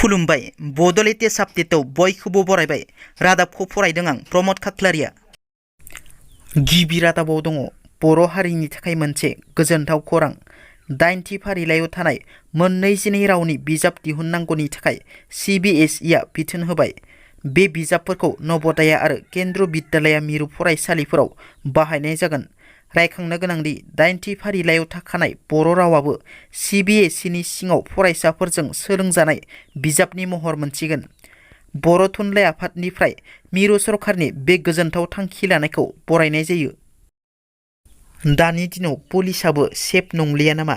खुलुमबाय बड'लेण्ड आपडेटआव बयखौबो बरायबाय रादाबखौ फरायदों आं प्रमद खाख्लारिया। गिबि रादाबाव दङ बर' हारिनि थाखाय मोनसे गोजोनथाव खौरां। 8थि फारिलाइयाव थानाय मोन 22 रावनि बिजाब दिहुननांगौनि थाखाय CBSEआ बिथोन होबाय। बे बिजाबफोरखौ नवोदया आरो केन्द्र बिद्यालया मिरु फरायसालिफोराव बाहायनाय जागोन। रायखांनो गोनांदि 8थि फारिलाइयाव थाखानाय बर' रावाबो CBSEनि सिङाव फरायसाफोरजों सोलोंजानाय बिजाबनि महर मोनसिगोन। बर' थुनलाइ आफादनिफ्राय मिरु सरकारनि बे गोजोनथाव थांखि लानायखौ बरायनाय जायो। दानि दिनाव पुलिसाबो सेफ नंलिया नामा?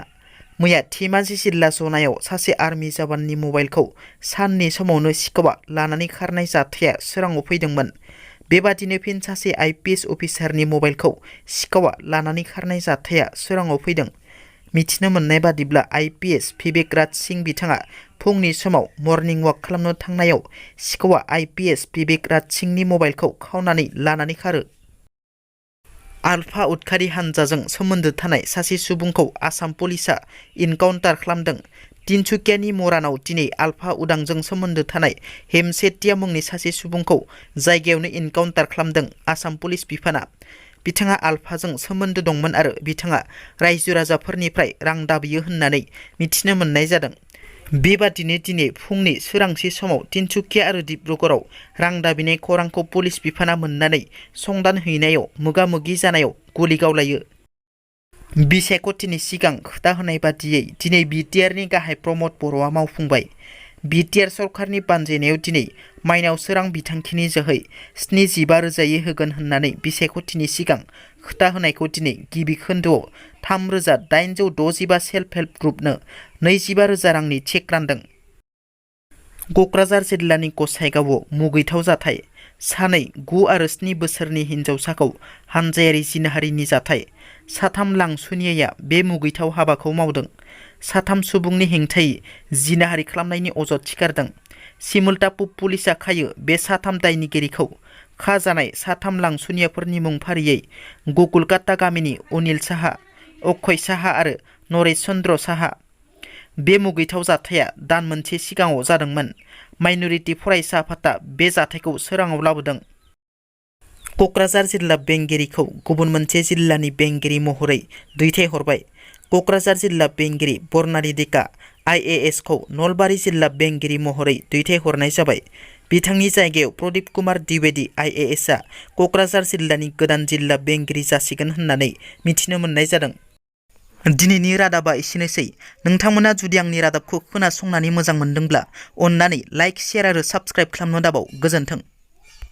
मैया धेमाजि जिल्ला जनायाव सासे आर्मि जवाननि मबाइलखौ साननि समावनो सिखावा लानानै खारनाय जाथाया सोराङाव फैदोंमोन। बेबादिनो फिन सासे IPS अफिसारनि मबाइलखौ सिखावा लानानै खारनाय जाथाया सोराङाव फैदों। मिथिनो मोननाय बादिब्ला IPS विवेक राज सिंह बिथाङा फुंनि समाव मर्निं वाक खालामनो थांनायाव सिखावा IPS विवेक राज सिंहनि मबाइलखौ खावनानै लानानै खारो। आलफा उदखारि हानजाजों सोमोन्दो थानाय सासे सुबुंखौ आसाम पुलिसा इनकाउन्टार खालामदों। तिनसुकियानि मरानाव दिनै आलफा उदांजों सोमोन्दो थानाय हेमसेटिया मुंनि सासे सुबुंखौ जायगायावनो इनकाउन्टार खालामदों आसाम पुलिस बिफाना। बिथाङा आलफाजों सोमोन्दो दंमोन आरो बिथाङा रायजो राजाफोरनिफ्राय रां दाबियो होननानै मिथिनो मोननाय जादों। बेबादिनो दिनै फुंनि सोरांसि समाव तिनसुकिया आरो डिब्रुगड़आव रां दाबिनाय खौरांखौ पुलिस बिफाना मोननानै संदान हैनायाव मोगा-मोगि जानायाव गुलि गावलायो। बिसायख'थिनि सिगां खोथा होनाय बादियै दिनै BTRनि गाहाय प्रमद बर'आ मावफुंबाय। BTR सरकारनि बानजायनायाव दिनै माइनाव सोरां बिथांखिनि जोहै 75,000 होगोन होननानै बिसायख'थिनि सिगां खोथा होनायखौ दिनै गिबि खोन्दोआव 3,865 सेल्फ हेल्प ग्रुपनो 25,000 रांनि चेक रानदों। क'क्राझार जिल्लानि गसाइगावआव मुगैथाव जाथाय। सानै 9 आरो 7 बोसोरनि हिन्जावसाखौ हानजायारि जिनाहारिनि जाथाय। साथाम लांसुनियाया बे मुगैथाव हाबाखौ मावदों। साथाम सुबुंनि हेंथायै जिनाहारि खालामनायनि अजद थिखारदों। सिमुलतापुर पुलिसा खायो बे साथाम दायनिगिरिखौ। खाजानाय साथाम लांसुनियाफोरनि मुं फारियै गकुलकाता गामिनि अनिल साहा, अक्षय साहा आरो नरेश चन्द्र साहा। बे मुगैथाव जाथाया दान मोनसे सिगाङाव जादोंमोन। माइनरिटि फरायसा आफादा बे जाथायखौ सोराङाव लाबोदों। क'क्राझार जिल्ला बेंगिरिखौ गुबुन मोनसे जिल्लानि बेंगिरि महरै दैथायहरबाय। क'क्राझार जिल्ला बेंगिरि बर्नाली डेका IAS खौ नलबारि जिल्ला बेंगिरि महरै दैथायहरनाय जाबाय। बिथांनि जायगायाव प्रदीप कुमार द्विवेदी IAS आ क'क्राझार जिल्लानि गोदान जिल्ला बेंगिरि जासिगोन होननानै मिथिनो मोननाय जादों। दिनैनि रादाबा एसेनोसै। नोंथांमोना जुदि आंनि रादाबखौ खोनासंनानै मोजां मोनदोंब्ला अन्नानै लाइक, शेयार आरो साबस्क्राइब खालामनो दाबाव। गोजोन्थों।